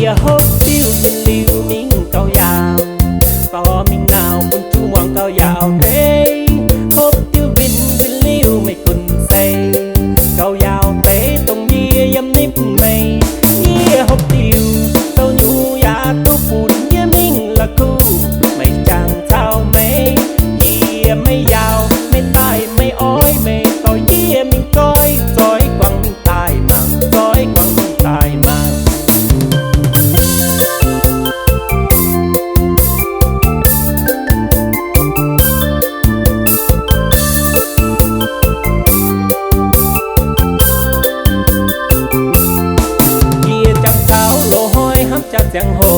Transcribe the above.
Yie hopv diuh nquin liuz mingh gauh yaauc, dorh mingh nauc bun juv muangx gauh yaauc deix. Hopv diuh nquin, nquin liuz meih gunv seix, gauh yaauc deix dongh yie yiem nipv meih. Yie hopv diuh zoux nyungc yaac duqv bun yie mingh la'kuqv, meih jangx caux meih. Yie meih yaauc, meih daaih meih oix, meih dorh yie mingh goiv, zoix guangc mingh daaih mangc, zoix guangc mingh daaih mangc. Yie jangx caux loz-hnoi hnamv jaax ziangh hoc,